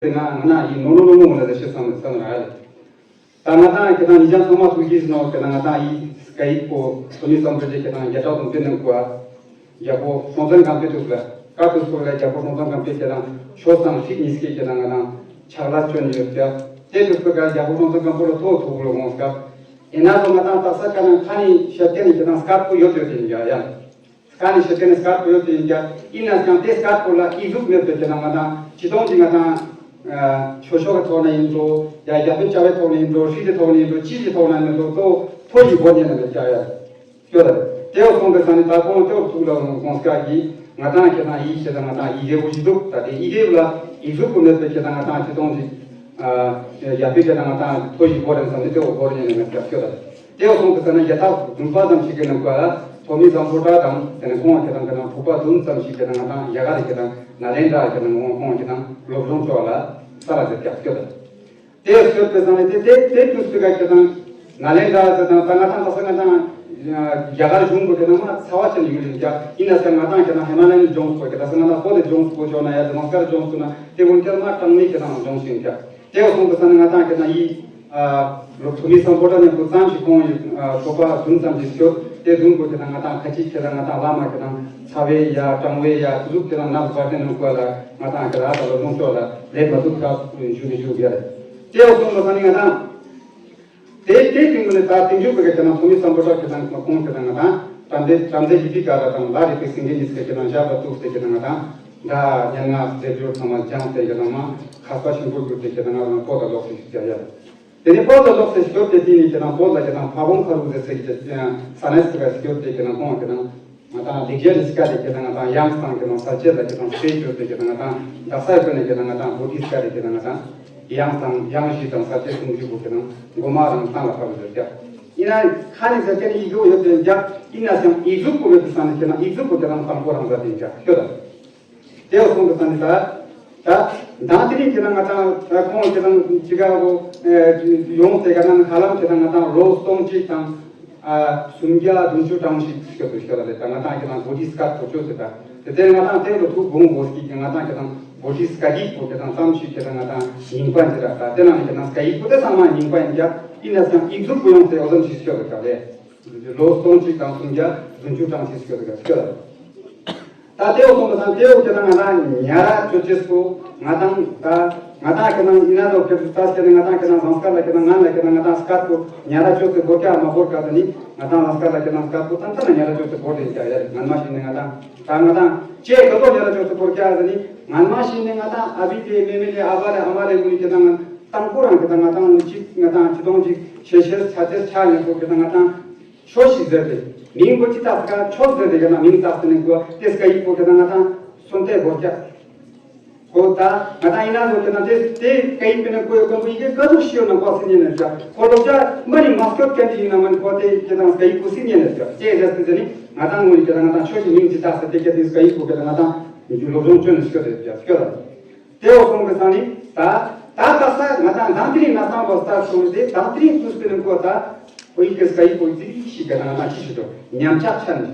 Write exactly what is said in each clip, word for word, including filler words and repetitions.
དེ་ང་ང་ན་ཡིན་ནོ་ནོ་ནོ་མོ་ལ་དེ་ཤེས་སམ་སམ་ར་ལེ། ད་ང་དང་ཁྱེད་དང་ཉིན་ཞག་ཚང་མ་ཐུགས་རྗེ་ཆེ་ནོ། ཁྱེད་དང་ང་དང་ཡིན་སྐད་ཡིག་པོ་ཐོན་མི་བསམ་ཚུལ་ཅིག་ཁྱེད་དང་རྒྱ་གྲགས་དང་བསྟུན་ནས་བཀོད། རྒྱལ་པོ་སྲོང་བཙན་སྒམ་པོའི་དུས་ལ་བཀའ་དུས་སྐོར་ལ་རྒྱལ་པོ་སྲོང་བཙན་སྒམ་པོས་ཁྱེད་དང་ཆོས་དང་སྲིད་གཉིས་ཀའི་ཁྱེད་དང་ང་དང་ཕྱག་ལས་བསྐྱོན་ཡོད་ཀྱ། དེ་དུས་སྐོར་ག་རྒྱལ་པོ་སྲོང་བཙན་སྒམ་པོ་ལ་ཐོག་ཐུག་ལ་འོང་སྐབས། ཡིན་ན་ཚོ་ང་དང་དག་ས་ཁ་ནང་ཁ་ནས་བཤད་མཁན་ནི་ཁྱེད་དང་སྐད་པོ་ཡོད་ཡོད་དེ་ཡིན་ཀྱ་ཡ། ཁ་ནས་བཤད་མཁན་ནི་སྐད་པོ་ཡོད་དེ་ཡིན་ཀྱ། ཡིན་ན་ཀྱང་དེ་སྐད་པོ་ལ་ཡིག་གཟུགས་མེད་པའི་ཁྱེད་དང་ང་དང་ཅི་གཏོང་ཅི་ང་དང་ཆོས་ཕྱོགས་ཀྱི་ཐོག་ནས་ཡིན་འགྲོ། ཡ་རྒྱ་བོད་བྱ་བའི་ཐོག་ནས་ཡིན་འགྲོ། སྲིད་ཀྱི་ཐོག་ནས་ཡིན་འགྲོ། ཅི་ཞིག་ཐོག་ནས་ཡིན་འགྲོ། ཐོ་ཐོ་ཞིག་བོར་ཉན་ནས་མེད་ཀྱ་ཡ། སྐྱོ་ལ། དེའོ་སོང་གི་ས་ནི་ད་ཁོང་དེའོ་ཐུག་ལ་གོང་སྐབས་ཀྱི་ང་དང་ཁྱེད་དང་ཡིག་ཁྱེད་དང་ང་དང་ཡི་གེ་བོ་ཞིག་འདུག། ད་དེ་ཡི་གེ་བོ་ལ་ཡིག་གཟུགས་པོ་མེད་པའི་ཁྱེད་དང་ང་དང་ཅི་གཏོང་ཅི། ཡ་པི་ཁྱེད་དང་ང་དང་ཐོ་ཞིག་བོར་རེད་བསམ་ནས་དེའོ་བོར་ཉན་ནས་མེད་ཀྱ། སྐྱོ་ལ། དེའོ་སོང་གི་ས་ནི་རྒྱ་སྟག་བདུན་པ་ཙམ་ཞིག་གི་ནང་ག་ལ་ཐོ་མི་བཟང་པོ་འདྲ་དང་དེ་ནས་ཁོང་ཁྱེད་དང་ཁྱེད་དང་ཕུག་པ་བདུན་ཙམ་ཞིག་ཁྱེད་དང་ང་དང་རྒྱ་གར་ཁྱེད་དང་ནཱ་ལེནྡྲ་ཁྱེད་དང་ཁོང་ཁོང་ཁྱེད་དང་སློབ་སྦྱོང་ཕྱོགས་ལ་ས་ལ་ཟེར་ཀྱ། སྐྱོ་ལ། དེ་སྐྱོད་པའི་སང་ནས་དེ་དེ་དེ་དུས་སུ་ག་ཁྱེད་དང་ནཱ་ལེནྡྲ་ཟེར་དང་ད་ང་དང་ད་ས་ང་དང་རྒྱ་གར་གཞུང་གི་ཁྱེད་དང་མ་ཚ་བ་ཆེན་ཡོད་རེད་ཀྱ། ཡིན་ན་ཟེར་ང་དང་ཁྱེད་དང་ཧི་མ་ལ་ཡའི་ལྗོངས་སུ་ཁྱེད་དང་ས་ང་དང་བོད་དེ་ལྗོངས་སུ་ཆོག་ན་ཡ་དེ་ལོང་སྐར་ལྗོངས་སུ་ན་དེ་ཀུན་ཁྱེད་མ་གྲངས་མེད་ཁྱེད་དང་ལྗོངས་ཤིང་ཀྱ། དེ་བ་སོང་གི་ས་ནས་ང་དང་ཁྱེད་དང་ཡི་ལོ་ཐོ་མི་སམ་བྷོ་ཊ་ནས་བུ་ཙམ་ཞིག་ཁོང་ཡི་ཐོ་པ་བདུན་ཙམ་ཞིག་སྐྱོད། དེ་བདུན་གོ་ཁྱེད་དང་ང་དང་ཁ་ཅིག་ཁྱེད་དང་ང་དང་བླ་མ་ཁྱེད་དང་ཚ་བའི་ཡ་གྲང་བའི་ཡ་ཐུ་ཟུག་ཁྱེད་དང་ནག་བར་དེ་ནང་བཀོད་ལ་ང་དང་ཁྱེད་དང་ཨ་ད་ལོ་ལྗོངས་ཕྱོགས་ལ་ལེགས་མ་ཐུབ་ཀྱ་ཞུ་ནས་ཞུ་གི་ཡ་རེད། དེ་བ་སོང་གི་ས་ནས་ང་དང་། དེ་དེ་དུས་ནས་ད་དེ་འཇུག་པའི་ཁྱེད་དང་ཐོ་མི་སམ་བྷོ་ཊ་ཁྱེད་དང་ཁོང་ཁྱེད་དང་ང་དང་དམ་རྫས་དམ་རྫས་ཡི་གེ་ག་ར་དང་ལ་རེ་པའི་སེང་གེ་གཉིས་ཀྱི་ཁྱེད་དང་ཞབས་ལ་གཏུགས་ཏེ་ཁྱེད་དང་ང་དང་ད་ཉན་ང་རྫས་སྦྱོར་ཚང་མ་སྦྱངས་ཏེ་ཁྱེད་དང་མ་མཁས་པ་ཆེན་པོ་གྱུར་ཏེ་ཁྱེད་དང་ང་དང་བོད་ལ་ལོག་སྟེ་ཞུ་ཀྱ་ཡ། དེ་ནས་བོད་ལ་ལོག་སྟེ་ཞུ་དེ་དེ་ནས་ཁྱེད་དང་བོད་ལ་ཁྱེད་དང་ཕ་བོང་ཁ་རུ་ཟེར་ཚེ་ཁྱེད་ས་གནས་སུ་ག་ཞུ་དེ་ཁྱེད་དང་ཁོང་ཁྱེད་དང་ང་དང་ལེགས་བཤད་ཀྱི་སྐད་དེ་ཁྱེད་དང་ང་དང་ཡང་སང་ཁྱེད་དང་ས་བཅད་ལ་ཁྱེད་དང་སྤེལ་གྱུར་ཏེ་ཁྱེད་དང་ང་དང་ད་ས་ཡི་ཀུན་ནས་ཁྱེད་དང་ང་དང་བོ་དྷིས་སྐད་དེ་ཁྱེད་དང་ང་དང་ཡང་སང་ཡང་བཞི་དང་ས་བཅད་གསུམ་བཞི་པོ་ཁྱེད་དང་མགོ་མ་རང་སྟངས་ལ་ཕབ་ཟེར་ཀྱ། ཡིན་ན་ཁ་ནས་ཟེར་ཁྱེད་ཡིག་ཡོད་ཡོད་དེ་འཇག་ཡིན་ན་ཡང་ཡིག་གཟུགས་པོ་ཡོད་དེ་ས་ནས་ཁྱེད་དང་ཡིག་གཟུགས་པོ་ཁྱེད་དང་དང་པོ་རང་ཟ་དེ་འཇག་ཤོད་དང་། དེ་བ་སོང་གི་ས་ནས་ད། ད། ད་དེ་རིང་ཁྱེད་དང་ང་དང་ད་ཁོང་ཁྱེད་དང་ཅི་ག་གོ་ཡོང་ཟེར་ག་ན་ཧ་ལམ་ཁྱེད་དང་ང་དང་ལོ་སྟོང་གཅིག་དང་། ཨ། སུམ་བརྒྱ་བདུན་ཅུ་གྲངས་ཤིག་ཤོད་དུ་ཤོད་ལ་རེད། ད་ང་དང་ཁྱེད་དང་བོ་དྷིས་སྐད་གོ་ཆོད་ཟེར་ད། དེ་དེ་ང་དང་དེ་ལོ་ཐུག་དགོངས་དགོས་ཀྱི་ང་དང་ཁྱེད་དང་བོ་དྷིས་སྐད་ཡིག་པོ་ཁྱེད་དང་ཙམ་ཞིག་ཁྱེད་དང་ང་དང་རྙིང་པ་འདི་ར་ད་དེ་ནང་ནས་ཁྱེད་དང་སྐད་ཡིག་པོ་དེ་ཚང་མ་རྙིང་པ་ཡིན་ཀྱ། ཡིན་ན་ཡང་ཡིག་གཟུགས་པོ་ཡོང་ཟེར་འོ་ཙམ་ཞིག་ཤོད་དུ་ཤོད་རེད། ལོ་སྟོང་གཅིག་དང་སུམ་བརྒྱ་བདུན་ཅུ་གྲངས་ཤིག་ཤོད་དུ་ཤོད་ལ། ད་དེའོ་སོང་དུ་དང་དེའོ་ཁྱེད་དང་ང་དང་ཉ་ར་ཅོ་ཅེས་སོ། ང་དང་ད་ང་དང་ཁྱེད་དང་ཡིན་ན་ལོ་ཁྱེད་དུ་ལྟ་ཁྱེད་དང་ང་དང་ཁྱེད་དང་ཟངས་དཀར་ལ་ཁྱེད་དང་ང་ལ་ཁྱེད་དང་ང་དང་སྐད་པོ་ཉ་ར་ཅོ་ཏེ་བོར་ཀྱ་མ་བོར་ཀྱ་ཟེར་ནི། ང་དང་ཟངས་དཀར་ལ་ཁྱེད་དང་སྐད་པོ་ཏན་ཏན་ཉ་ར་ཅོ་ཏེ་བོར་དེ་ཀྱ་ཡ་རེད། ངན་མ་ཤེས་ནས་ང་དང་ད་ང་དང་ཅེ་ག་ལོ་ཉ་ར་ཅོ་ཏེ་བོར་ཀྱ་ཟེར་ནི། ངན་མ་ཤེས་ནས་ང་དང་ཨ་བི་ལེ་མེ་མེ་ལེ་ཨ་བ་ལེ་ཨ་མ་ལེ་ཀུན་ནི་ཁྱེད་དང་ང་དང་ཁོ་རང་ཁྱེད་དང་ང་དང་ཅིག་ང་དང་ཅི་དོང་ཅིག་ཤེ་ཤེ་ཆ་ཆེ་ཆ་ཉེ་ཁོ་ཁྱེད་དང་ང་དང་། ཆོས་ཤིག་ཟེར་ཏེ། མིང་པོ་ཅི་བཏགས་ཀ་ཆོས་ཟེར་ཏེ་ཡང་ན་མིང་བཏགས་ཏེ་ནི་གོ་ཏེ་སྐད་ཡིག་པོ་ཁྱེད་དང་ང་དང་སོང་ཏེ་གོ་ཀྱ། གོ་ད་ང་དང་ཡིན་ན་ལོ་ཁྱེད་དང་ཏེ་ཏེ་སྐད་ཡིག་པེ་ནི་གོ་ཡོ་ཀོན་པོ་ཡི་གེ་ག་ཟུག་ཤེས་ཡོད་ན་གོ་སི་ཉེ་ནས་ཀྱ། གོ་ལོ་ཀྱ་མ་ནི་མ་སྐྱོད་ཀྱ་ཏེ་ཡིན་ན་མ་ནི་གོ་ཏེ་ཁྱེད་དང་སྐད་ཡིག་པོ་སི་ཉེ་ནས་ཀྱ། ཏེ་ཟེར་ཏེ་ཟེར་ནི་ང་དང་ངོ་ནི་ཁྱེད་དང་ང་དང་ཆོས་ཀྱི་མིང་ཅི་བཏགས་ཏེ་ཏེ་ཀྱ་ཏེ་སྐད་ཡིག་པོ་ཁྱེད་དང་ང་དང་ཡུ་ལོ་རྫོང་ཅོན་ནས་སྐྱོད་དེ་ཀྱ་སྐྱོད་ལ། ཏེའོ་སོང་གི་ས་ནི་ད་ད་ད་ས་ང་དང་དང་དེ་རིང་ན་སང་བ་ས་སོང་སྟེ་དང་དེ་རིང་དུས་སུ་ནི་གོ་ད་ཨོ་ཡི་གེ་སྐད་ཡིག་པོ་ཡི་ཙི་ཤི་ག་ན་ང་དང་ཅི་ཞུ་དོ་ཉམས་ཆག་ཆ་ནི།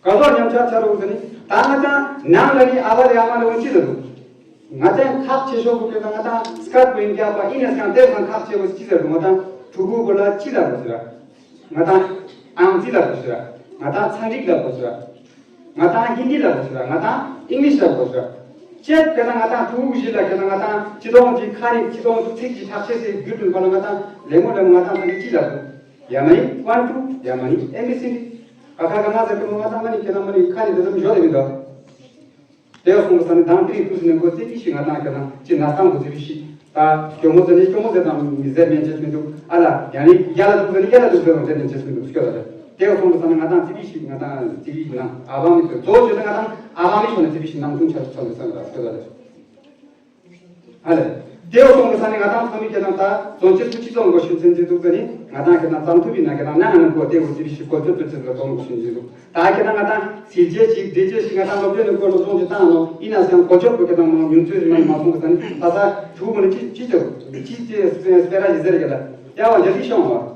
ག་ཟོ་ཉམས་ཆག་ཆ་རོགས་ཟེར་ནི་ད་ང་དང་ནང་ལ་ནི་ཨ་བ་རེ་ཨ་མ་རེ་འོན་ཅི་ཟེར་འདུག་ང་དང་ཁག་ཆེ་ཤོས་གོ་གི་ད་ང་དང་སྐད་པོ་ཡིན་རྒྱ་པ་ཡིན་ན་སང་དེ་སང་ཁག་ཆེ་བོ་ཅི་ཟེར་འདུག་ང་དང་ཕྲུ་གུ་གོ་ལ་ཅི་ལ་གོ་ཟེར་ར། ང་དང་ཨང་རྩིས་ལ་གོ་ཟེར་ར། ང་དང་ཚན་རིག་ལ་གོ་ཟེར་ར། ང་དང་ཧིན་དི་ལ་གོ་ཤ། ང་དང་ཨིང་ལིཤ་ལ་གོ་ཤ། ཅེས་ཀ་ན་ང་དང་ཕྲུ་གུ་ཞིག་ལ་ཀ་ན་ང་དང་ཅི་དོང་ཅི་ཁ་རིག་ཅི་དོང་ཅི་ཚིག་ཅི་ཐག་ཆེ་སེ་རྒྱུད་དུ་པ་ལ་ང་དང་ལེ་མོ་ལེ་མོ་ང་དང་ཚ་གི་ཅི་ལ་གོ། ཡ་མ་ནི་ཝན་ཊུ་ཡ་མ་ནི་ཨེ་མི་སི་ཌི། ཀ་ཁ་ག་ང་ཟེར་གི་མོ་ང་དང་མ་ནི་ཀ་ན་མ་ནི་ཁ་རིག་དེ་ཙམ་ཞོ་རེ་མི་འདུག་དེ་ཡང་སོང་གི་ས་ནི་དང་དེ་རིང་ཐུགས་སུ་ནས་མགོ་རྩེ་བི་ཤིག་ང་དང་ཁྱེད་དང་ཅི་ན་སྟངས་མགོ་རྩེ་བི་ཤིག་ད་སྐྱོ་མོ་ཟེར་ནས་སྐྱོ་མོ་ཟེར་དང་མི་ཟེར་མེད་ཅེས་མི་འདུག་ཨ་ལ་ཡང་ནི་ཡ་ལ་འདུག་ཟེར་ནས་ཡ་ལ་འདུག་ཟེར་རུང་ཟེར་མེད་ཅེས་མི་འདུག་སྐྱོ་ད་རེད། དེ་ཡང་སོང་གི་ས་ནི་ང་དང་རྩེ་བི་ཤིག་ང་དང་རྩེ་བི་ན་ཨ་བ་མི་ཟེར་གཙོ་བོ་བྱས་ན་ང་དང་ཨ་བ་མི་ཆོག་ནས་རྩེ་བི་ཤིག་ནང་ཐུང་ཆ་ཚང་གི་ས་ནི་ད་སྐྱོ་ད་རེད། ཨ་ལས། དེའོ་སོང་གི་ས་ནི་ང་དང་ཚང་མི་ཁྱེད་དང་ད་རྫོང་ཆེ་སུ་ཅི་ཙམ་གོ་ཤུན་ཚན་ཅི་འདུག་ཟེར་ནི་ང་དང་ཁྱེད་དང་ཙམ་ཐུབ་ཡིན་ན་ཁྱེད་དང་ནང་ནང་གོ་དེ་འོ་ཅི་བི་ཤི་གོ་ཚོད་ཚོད་ཚོད་ལ་གཏོང་གོ་ཤུན་ཅི་འདུག་ད་ཁྱེད་དང་ང་དང་སིལ་ཅེ་ཞིག་དེ་ཅེ་ཞིག་ང་དང་སློབ་གྲྭའི་ནང་གོ་སློབ་སྦྱོང་ཅི་བཏང་ནོ་ཡིན་ན་ཡང་གོ་ཆོད་གོ་ཁྱེད་དང་མང་ཉུང་ཚོད་མ་ཡིན་མ་སོང་གི་ས་ནི་ད་ས་ཐུག་གོ་ནི་ཅི་ཅི་ཅི་ཅི་སྤེ་ར་ཞིག་ཟེར་གི་ལ་ཡ་བ་ཡ་དི་ཤོང་བ་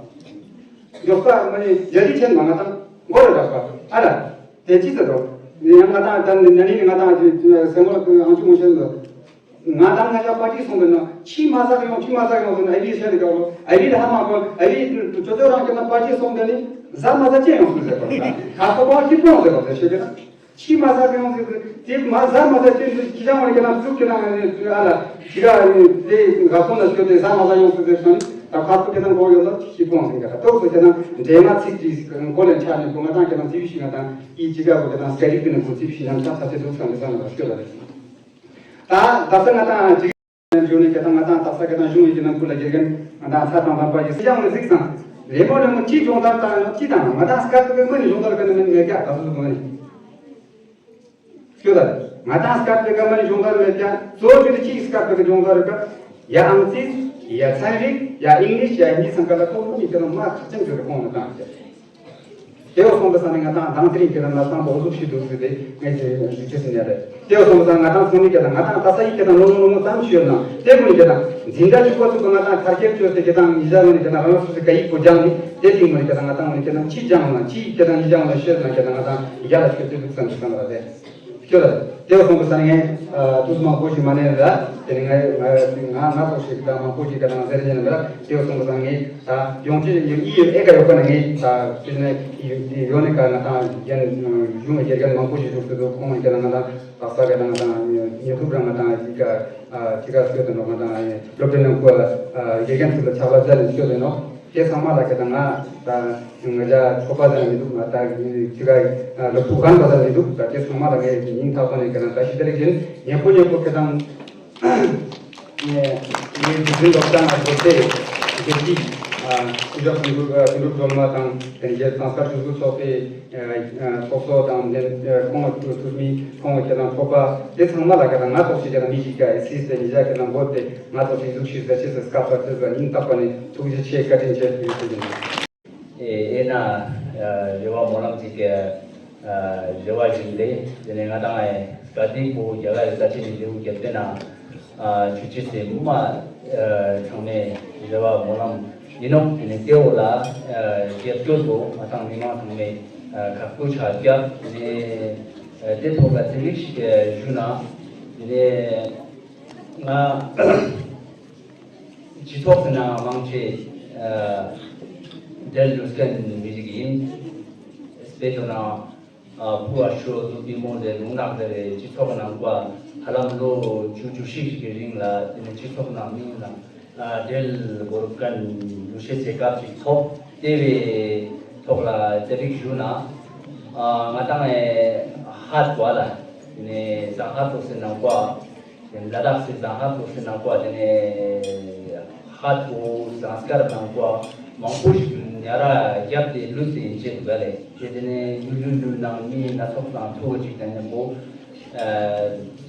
མགྱོགས་པ་མ་ནི་ཡ་དི་ཆེན་མ་ང་དང་མགོ་ར་འདྲ་བ་ཨ་ར་དེ་ཅི་ཟེར་རོ་ཡང་ང་དང་ད་ནི་ནི་ང་དང་སེ་མོ་ལ་ཨང་ཅུ་མོ་ཤེན་ལ། ང་དང་ང་ཅག་པར་ཊི་སོང་པས་ན་ཕྱི་མ་ཟ་གི་ཡོང་། ཕྱི་མ་ཟ་གི་ཡོང་ཟེར་ན། ཨ་རི་བཤད་དེ་ག་ལོ། ཨ་རི་ལ་ཧ་མ་གོ། ཨ་རི་ཅོ་ཅོ་རང་ཁྱེད་རང་པར་ཊི་སོང་དེ་ནི་ཟ་མ་ཟ་ཅན་ཡོང་སོང་ཟེར་གོ། ཁ་ཁོ་པ་ཁྱི་པོ་ཟེར་གོ་ཟེར་ཤེས་གི་ན། ཕྱི་མ་ཟ་གི་ཡོང་ཟེར་གི། དེ་མ་ཟ་མ་ཟ་ཅན་དེ་ཁྱི་ཅང་བར་ཁྱེད་རང་ཟུག་ཁྱེད་རང་ཨ་ལ་ཅི་ག་ཨ་ནི་དེ་ག་ཁོ་ན་སྐྱོ་དེ་ཟ་མ་ཟ་ཡོང་སོང་ཟེར་སོང་ནི། ད་ཁ་ཁོ་ཁྱེད་རང་གོ་ཡོད་ལ་ཁྱི་པོ་ཟེར་གི། ད་ཏོག་ཙམ་ཁྱེད་རང་འདྲེས་མ་ཚིག་དེ་གོ་ལེན་ཆ་ནས་གོ། ང་དང་ཁྱེད་རང་ཚིག་ཤིག་ང་དང་ཨི་ཅི་ག་གོ་ཁྱེད་རང་སྐད་རིགས་དེ་ནས་གོ་ཚིག་ཤིག་ཡང་ཆ་ཚ་ཚེ་འདུག་བསམ་གི་བསམ་ལ་སྐྱོ་ལ་རེད། ད་ད་ས་ང་དང་ཅིག་འཇུ་ནས་ཁྱེད་དང་ང་དང་ད་ས་ཁྱེད་དང་གཞུང་ཡིན་གྱི་ནང་ཁུལ་ལ་དགེ་རྒན་ང་དང་ཚ་དང་དམ་པ་ཡིན་སྲིད་ཀྱང་ནས་གཟིགས་སང་། རེ་མོ་རེ་མོ་ཅི་སྦྱོང་བརྡར་དང་ཅི་དང་ང་དང་སྐབས་དེ་ངོས་ནས་སྦྱོང་བརྡར་ག་ནས་མིན་མེད་ཀྱ་ད་སུ་དུ་གོ་ནས་ཁྱོད་ལ་ང་དང་སྐབས་དེ་ག་མ་ནས་སྦྱོང་བརྡར་མེད་ཀྱ་གཙོ་བོ་ཅི་དེ་ཅིག་སྐབས་དེ་ག་སྦྱོང་བརྡར་རེད་ཀ། ཡ་ཨང་རྩིས། ཡ་ཚན་རིག། ཡ་ཨིང་ལིཤ། ཡ་ཧིན་དི་ཚང་ཀ་ལ་ཁོང་གཉིས་དེ་ལ་མ་ཁག་ཅན་གྱི་རེ་ཁོང་ལ་བཏང་ཀྱ། དེ་བ་སོང་པ་ས་ནས་ང་དང་དང་དེ་རིང་ཁྱེད་རང་ལ་བཏང་པ་འོ་ཟུག་ཤིག་འདུག་ཟེར་ཏེ་ངས་ཞུ་ཅེས་ཟེར་ནས་རེད། དེ་བ་སོང་པ་ས་ང་དང་ཚོང་མི་ཁྱེད་དང་ང་དང་ད་ས་ཡི་ཁྱེད་དང་ལོ་ངོ་ལོ་ངོ་ཙམ་ཤོད་ན་དེ་ཀུན་ཁྱེད་དང་འཛིན་གྲྭ་བཅུ་པ་ཚུགས་པ་ང་དང་ཁར་ཁྱེར་བཅོས་ཏེ་ཁྱེད་དང་ཉི་ཤ་ལོ་ནས་ཁྱེད་དང་རང་རང་སོ་སོའི་སྐད་ཡིག་པོ་སྦྱངས་ནས་དེ་ཏིང་མོ་ནས་ཁྱེད་དང་ང་དང་ངོ་ནས་ཁྱེད་དང་ཅི་སྦྱངས་ན་ཅི་ཁྱེད་དང་ཉི་ཤ་ལོ་ཤོད་ན་ཁྱེད་དང་ང་དང་ཡ་ལ་ཤོད་དུས་འདུག་བསམ་གྱི་བསམ་པ་རེད། ཁྱོད་ལ་དེ་བ་སོང་པ་ས་ནས་ངས་ཨ་དུས་མང་པོ་ཞིག་མ་ནས་ར་དེ་ནས་ང་ང་ང་ང་ཐོག་ཞིག་དང་མང་པོ་ཞིག་ཁྱེད་དང་ཟེར་ཉན་ར་དེ་བ་སོང་པ་ས་ངས་ད་ཡོང་ཅི་ཡོད་ཨི་ཡོད་ཨེ་ག་ཡོད་པ་ན་ངས་ད་དེ་ནས་ཡོད་ནས་ག་ང་དང་རྒན་གཞུང་གི་དགེ་རྒན་མང་པོ་ཞིག་བཞུགས་སུ་འདུག་ཁོང་ཁྱེད་དང་ང་དང་དག་ས་ཁྱེད་དང་ང་དང་ཉེ་ཐུབ་རང་ང་དང་ཡི་ག་ཅི་ག་ཤོད་དུ་ནོ་ང་དང་སློབ་གྲྭའི་ནང་ཁུལ་དགེ་རྒན་ཚོ་ལ་ཕྱག་ལས་མཛད་ནས་ཤོད་དུ་ནོ། དེ་ཚང་མ་ལ་ཁྱེད་དང་ང་ད་ང་ཅག་ཚོགས་པ་ཟེར་ན་མི་འདུག་ང་ད་ཅི་ག་སློབ་ཕྲུག་རྒན་པ་ཟེར་ན་མི་འདུག་ད་དེ་ཚང་མ་ལ་ངས་སྙིང་ཐག་པ་ནས་ཁྱེད་དང་བཀྲ་ཤིས་བདེ་ལེགས་ཡིན། ཉེ་པོ་ཉེ་པོ་ཁྱེད་དང་ངས་ངས་དུས་རྒྱུན་སློབ་གྲྭ་ནང་འགྲོ་ཚེ་དགེ་སྤྱི་ཨ་སྐུ་ཞབས་དོན་གྲུབ་ཨ་དོན་གྲུབ་སྒྲོལ་མ་དང་དེ་ནས་རྒྱལ་ཚང་ས་འདུ་འཛོམས་ཚོགས་པའི་ཨ་ཚོགས་གཙོ་དང་ལས་ཁོང་ཚོགས་མི་ཁོང་ཁྱེད་དང་ཚོགས་པ་དེ་ཚང་མ་ལ་ཁྱེད་དང་ང་ཚོགས་ཞིག་ཁྱེད་དང་མི་ཞིག་ཀྱང་སྲིད་ཟེར་ཉིན་ཞག་ཁྱེད་དང་འགོ་དེ་ང་ཚོགས་ཞིག་འཛུགས་ཞིག་ཟེར་ཆེད་དུ་སྐབས་དང་དུས་ལ་སྙིང་ཐག་པ་ནས་ཐུགས་རྗེ་ཆེ་བཀའ་དྲིན་ཆེ་ཞུ་རྒྱུ་ཡིན། ཨེ་ན་རེ་བ་སྨོན་ལམ་ཅིག་གི་རེ་བ་བཞིན་ཏེ་དེ་ནས་ང་དང་ཨེ་བཀའ་དྲིན་པོ་རྒྱ་གར་རི་ས་ཆེན་ནས་ལེའུ་བརྒྱད་པའི་ནང་ཆུ་ཆེ་སེ་མུ་མ་ཚང་མས་རེ་བ་སྨོན་ལམ་ཡིན་ནོ། དེ་ནས་དེ་འོག་ལ་རྒྱབ་སྐྱོར་དུ་ང་དང་མི་མང་ཚང་མས་ཁག་པོ་ཆགས་རྒྱབ་དེ་ནས་དེ་ཐོག་ལ་ཚན་རིག་ཞིག་ཞུ་ན་དེ་ནས་ང་སྤྱི་ཚོགས་ཀྱི་ནང་མང་ཆེ་འབྲེལ་འདུག་མཁན་མི་ཞིག་ཡིན། དཔེ་མཚོན་ན་ཕུ་བ་ཤོ་དུ་པི་མོ་ལས་ལུང་ནག་དེ་རེད། སྤྱི་ཚོགས་ནང་པ་ཧ་ལམ་ལོ་བཅུ་བཅུ་བཞི་ཞིག་གི་རིང་ལ་དེ་ནས་སྤྱི་ཚོགས་ནང་མི་ལ་འབྲེལ་བོར་མཁན་ལུ་ཤེས་ཚེ་སྐབས་ཅིག་ཐོབ། དེ་བའི་ཐོག་ལ་ཚན་རིག་ཞུ་ན་ང་དང་ཧ་ཏུ་བ་ལ་དེ་ནས་ས་ཧ་ཏུ་སེ་ནང་པ། དེ་ལ་དྭགས་སི་ཟངས་ཁ་ཚོ་སི་ནང་པ་དེ་ནས་ཧ་ཏོ་ཟངས་དཀར་ནང་པ་མང་པོ་ཞིག་ཉ་ར་རྒྱབ་སྟེ་ལུས་སེ་ཡིན་ཆེད་དུ་ག་ལས་དེ་དེ་ནས་ཡུལ་ཡུལ་ལུས་ནང་མི་སྣ་ཚོགས་དང་ཐུག་ཅིག་དང་མཉམ་པོ་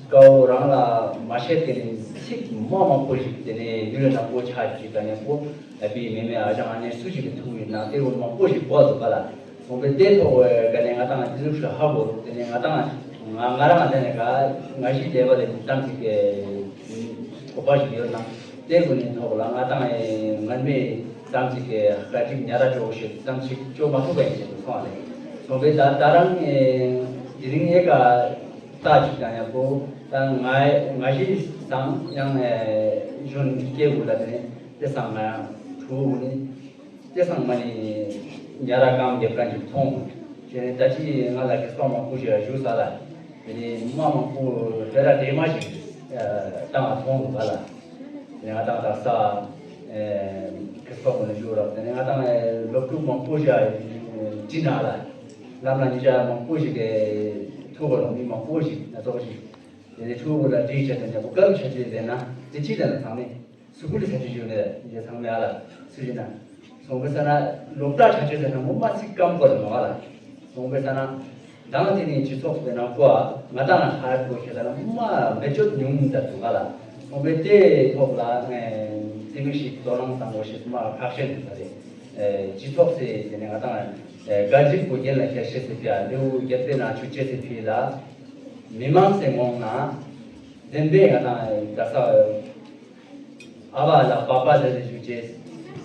དཀའ་བོ་རང་ལ་མ་བཤད་དེ་ནས་ཚིག་མ་མང་པོ་ཞིག་དེ་ནས་ཡུལ་ནང་པོ་ཆ་ཅིག་དང་མཉམ་པོ་ཨ་བི་མེ་མེ་ཨ་ཅག་ཨ་ནེ་སུ་ཞིག་གི་ཐུག་ཡིན་ན་དེ་བོ་མང་པོ་ཞིག་བོ་ཟོ་ག་ལ། ཁོང་པའི་ལྟའི་ཐོག་ག་ནས་ང་དང་ཅི་ཟུག་ཧ་གོ་རུ་དེ་ནས་ང་དང་ང་ང་རང་དེ་ནས་ག་ང་ཞིག་ལས་པ་ལས་ཏམ་ཅིག་གོ་པ་ཞིག་ཡོད་ན་དེ་ཀུན་ནས་ཐོག་ལ་ང་དང་ངར་མེད་ཏམ་ཅིག་ག་ཅིག་ཉ་ར་ཅོག་ཞིག་ཏམ་ཅིག་ཅོ་མ་ཐུབ་པ་ཡིན་ཞེས་སོང་བ་ལས་ཁོང་པའི་ད་ད་རང་དེ་རིང་ཨེ་ག་ལྟ་ཅིག་དང་ཡང་པོ་ད་ང་ང་ཞིག་སང་ཡང་གཞོན་སྐྱེ་དགོས་ལ་དེ་ནས་དེ་སང་ང་ཡང་གྲུ་བོ་ནི། དེ་ཚང་མ་ནི་ཉ་ར་རྐང་རྒྱབ་རྐང་གཅིག་མཐོང་། དེ་ནས་ད་ཅི་ང་ལ་ཁེ་སྤོགས་མང་པོ་ཞིག་ཞུ་ས་ལ། དེ་ནས་མ་མང་པོ་དེ་ར་འདྲེས་མ་ཞིག་བཏང་བ་མཐོང་འདུག་ག་ལ། དེ་ནས་ང་དང་ད་ས་ཁེ་སྤོགས་ཀུན་ལ་ཞུ་རོགས། དེ་ནས་ང་དང་སློབ་ཕྲུག་མང་པོ་ཞིག་བྲིས་ན་ལ། ལམ་ལ་ཉི་ཤ་མང་པོ་ཞིག་གི་ཐུག་པ་རོགས་མི་མང་པོ་ཞིག་སྣ་ཚོགས་ཞིག་དེ་ནས་ཕྲུ་གུ་ལ་བྲིས་བྱས་ཏེ་འཇམ་པོ་དཀའ་ལས་ཆ་ཆེ་ཟེར་ན་དེ་ཅི་ལ་ན་ཚང་མས། སུ་ཀུ་ལི་ས་ཆུ་ཞུ་ནས་ཡེ་ཚང་མེ་ཨ་ལ་སུ་ཞུ་ན། སོང་པའི་ས་ན་ལོག་ལྟ་ཆ་ཆུ་ཟེར་ན་མོ་མ་ཚིག་སྐམ་གོ་ལ་མ་ཨ་ལ། སོང་པའི་ས་ན་དང་དེ་ནི་སྤྱི་ཚོགས་ཟེར་ན་ཀོ་ཨ་ང་དང་ལ་ཧ་ཀོ་ཤེ་ད་ལ་མ་མེ་ཅོ་ཉུང་ད་ཚུ་ཨ་ལ། སོང་པའི་དེ་ཐོག་ལ་ངས་དེ་མི་ཞིག་དོ་སྣང་བཏང་གོ་ཤེ་མ་ཁག་ཤེས་འདུག་ད་རེད། སྤྱི་ཚོགས་ཟེར་དེ་ནི་ང་དང་དགའ་འཇིགས་པོ་རྒྱན་ལ་ཁྱེར་ཤེས་ཟེར་ཀྱ་ལེའུ་བརྒྱད་པའི་ནང་ཆུ་ཆེ་ཟེར་ཕི་ལ་མི་མང་ཟེར་ངོང་ན་བདེན་པའི་ང་དང་དགའ་ས། ཨ་བ་ལ་པ་པ་ཟེར་ཏེ་ཞུ་ཅེས།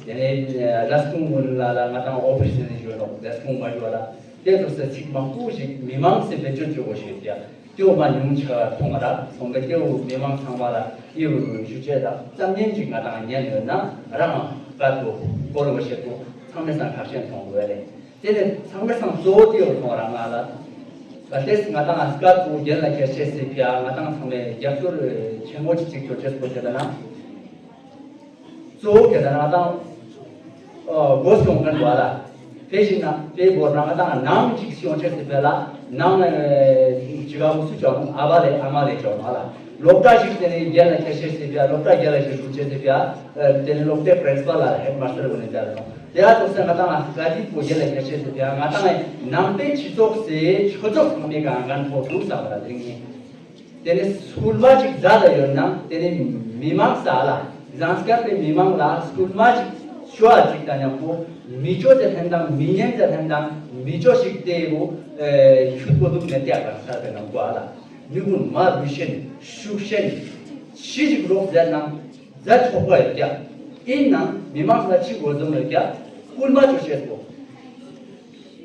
དེ་ནས་ལས་ཁུངས་ཀུན་ལ་ལ་ང་དང་ཨོ་ཕི་སི་ཟེར་ཏེ་ཞུ་རོགས། ལས་ཁུངས་མ་ཞུ་བ་ལ་དེ་ཚོ་ཟེར་ཚིག་མང་པོ་ཞིག་མི་མང་ཟེར་བེད་སྤྱོད་བཅུག་གོ་ཞེས་ཀྱ། སྐྱེ་བོ་མ་ཉུང་ཆེ་བ་མཐོང་བ་ར་སོང་པའི་སྐྱེ་བོ་མི་མང་ཚང་མ་ལ་ཨི་བོ་ཞུ་བྱེད་དང་ཙམ་ཉན་ཅིག་ང་དང་ཉན་ཡོད་ན་རང་སྐད་དུ་གོ་རུ་བ་ཤེས་དུ་ཚང་མའི་སང་ཁག་ཆེན་མཐོང་དགོས་རེད། དེ་ནས་ཚང་མའི་སང་གཙོ་བོ་དེ་ཡོད་མཐོང་ར་ང་ལ། ད་ལྟས་ང་དང་སྐད་དུ་རྒྱན་ལ་ཁྱེར་ཤེས་སྲིད་ཀྱ་ང་དང་ཚང་མས་རྒྱབ་སྐྱོར་ཆེན་མོ་ཅིག་ཅིག་ཅོ་ཅེས་པོ་དེ་ལ་ན། གཙོ་བོ་དེ་ལ་ང་དང་སྒོ་སྐྱོང་མཁན་བ་ལ། དེ་བཞིན་ན་དེ་སྒོ་ན་ང་དང་ནང་ཅིག་སྐྱོང་ཆེས་སྲིད་པ་ལ་ནང་ཅི་ག་འུ་སུ་ཅོ་ཨ་བ་ལས་ཨ་མ་ལས་ཅོ་མ་ལ། སློབ་གྲྭ་ཞིག་དེ་ནས་རྒྱལ་ལ་ཁྱེར་ཤེས་སྲིད་པ་སློབ་གྲྭ་རྒྱལ་ལ་ཞིག་ཞུགས་ཆེས་སྲིད་པ་དེ་ནས་སློབ་གྲྭའི་principal ལ་headmaster དགོས་ནས་བསྡད་རེད། དེ་ཡང་ཐོག་སེ་ང་དང་སྐད་ཡིག་པོ་རྒྱལ་ལ་ཁྱེར་ཤེས་སྲིད་པ་ང་དང་ནང་པའི་སྤྱི་ཚོགས་སེ་ཆོས་ཚོགས་ཚང་མའི་གང་གང་ཐོག་ཏུ་ས་བ་ལ་དེ་ནས། དེ་ནས་སྐུལ་མ་ཅིག་མཛད་ད་ཡོད་ན་དེ་ནས་མི་མང་ས་ལ་ཟངས་དཀར་པའི་མི་མང་ལ་སྐུལ་མ་ཅིག་ཞུ་བ་ཅིག་དང་མཉམ་པོ་མི་ཆོས་དེ་ལྷན་དང་མི་ཉན་དེ་ལྷན་དང་མི་ཆོས་ཤིག་དེ་རུ་ཁྱུད་པོ་འདུག་ནས་བལྟས་པར་ས་དེ་ན་བཀའ་ལ་མི་ཀུན་མ་བུ་ཤེས་ཤུགས་ཤེས་ཤི་ཅིག་རོགས་མཛད་ན་མཛད་ཆོག་པ་ཡོད་ཀྱ། ཡིན་ནང་མི་མང་ལ་ཅིག་འོ་འཛོམས་ཡོད་ཀྱ་སྐུལ་མ་ཅོ་ཤེས་པོ།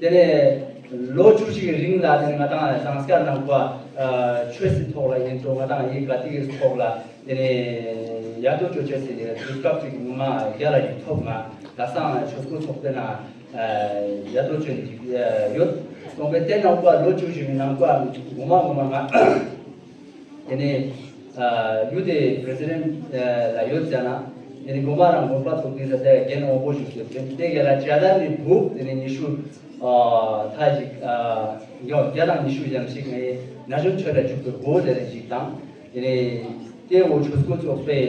དེ་ནས་ལོ་བཅུ་གཅིག་གི་རིང་ལ་དེ་ནས་ང་དང་ཟངས་དཀར་ནང་པ་ཆོས་སྲིད་ཐོག་ལ་ཡིན་ཆོག་ང་དང་ཡིག་ག་ཏིག་གི་ཐོག་ལ་དེ་ནས་ཡ་ཏོ་ཅོ་ཆོས་སྲིད་དེ་དུས་སྐབས་ཅིག་ངོ་མ་རྒྱ་ལ་ཡིག་ཐོག་ང་ད་སང་ཆོས་སྐུ་ཚོགས་པའི་ནང་ཡ་ཏོ་ཅོ་ཡོད། སོང་པའི་དེ་ནང་པ་ལོ་བཅུ་གཅིག་གི་ནང་པ་ངོ་མ་ངོ་མ་ང་དེ་ནས་ཡུ་དེ་president ལ་ཡོད་ཟེར་ན། དེ་ནས་དགོན་པ་རང་དགོན་པ་ཚོགས་དུས་ཟེར་དེ་རྒན་དབང་པོ་ཞིག་ཡོད་དེ་དེ་ག་ལ་བྱ་དར་ནས་སྦུག་དེ་ནས་ཉི་ཤུ་མཐའ་ཞིག་ཡོད་བརྒྱ་དང་ཉི་ཤུ་ཙམ་ཞིག་ངས་ན་གཞོན་ཆོས་ལ་འཇུག་པའི་སྒོ་དེ་ནས་ཞིག་དང་། དེ་ནས་དེ་འོ་ཆོས་སྐུ་ཚོགས་པའི་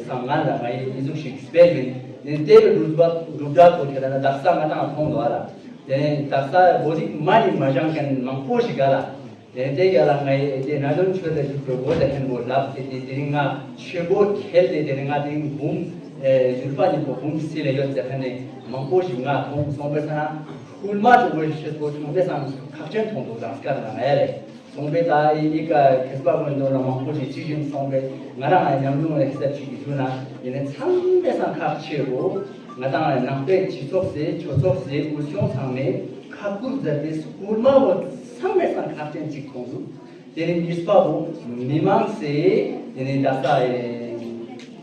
སང་ང་ལ་ངའི་ཨི་ཟུག་ཞིག་སྤེལ་མིན་དེ་ནས་དེ་གི་སྒྲུབ་པ་སྒྲུབ་གྲྭ་ཚོ་དེ་ལ་ན་དག་ས་ང་དང་མཐོང་འདུག་ཨ་ལ། དེ་ནས་དག་ས་བོ་དིག་མ་ནི་མ་བཞེངས་མཁན་མང་པོ་ཞིག་ག་ལ། དེ་དེ་ག་ལ་ངའི་དེ་ན་གཞོན་ཆོས་ལ་འཇུག་པའི་སྒོ་ལ་ཧན་པོ་ལབ་དེ་དེ་དེ་རིང་ང་ཆོས་སྒོ་ཁེལ་ཏེ་དེ་རིང་ང་དེ་རིང་འབུམ་ཡུལ་པ་ཉིད་པོ་འབུམ་སྲིད་ལ་ཡོད་ཟེར་ཁན་ནས་མང་པོ་ཞིག་ང་མཐོང་སོང་པའི་ས་ན་སྐུལ་མ་ཆོས་སྒོའི་ཆོས་སྒོ་ཆུང་པའི་སང་ཁག་ཅན་མཐོང་འདུག་རང་སྐར་ན་ངའི་ལས་སོང་པའི་ད་ཨི་ཨི་ཀ་ཁེ་སྤ་མོན་དོ་ལ་མང་པོ་ཞིག་ཅི་བཞིན་སོང་པའི་ང་རང་ང་ཉམས་མྱོང་ལ་ཧི་སབ་ཅིག་གི་ཞུ་ན་ཡིན་ནའི་ཚང་མའི་སང་ཁག་ཆེ་རུ། ང་དང་ནང་པའི་སྤྱི་ཚོགས་སེ་ཆོས་ཚོགས་སེ་དབུལ་ཆུང་ཚང་མས་ཁ་ཁུར་མཛད་དེ་སྐུལ་མ་བོ་ཚང་མའི་སང་ཁག་ཅན་གཅིག་མཐོང་འདུག་དེ་ནས་གཉིས་པ་བོ་མི་མང་སེ་དེ་ནས་ད་ལྟ་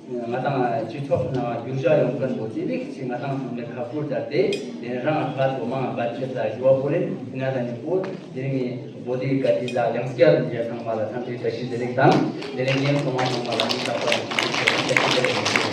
ང་དང་སྤྱི་ཚོགས་ནང་རྒྱུ་ཆ་ཡོང་མཁན་བོ་དེ་རིགས་ཅིག་ང་དང་ཚང་མས་ཁ་ཁུར་མཛད་དེ་དེ་ནས་རང་ཁ་ཐོ་མང་བར་ཆད་ལ་ཞུ་བ་བོ་རེད། དེ་ན་ད་ནི་བོ་དེ་རིང་བོ་དེ་ག་དེ་ལ་ཡང་སྐྱར་ངས་ཚང་མ་ལ་འཚམས་འདྲི་བཀྲ་ཤིས་བདེ་ལེགས་དང་དེ་ནས་ངས་ཚང་མ་ཚང་མ་ལ་མི་རྟག་པ་ལ་ཐུགས་རྗེ་ཆེ།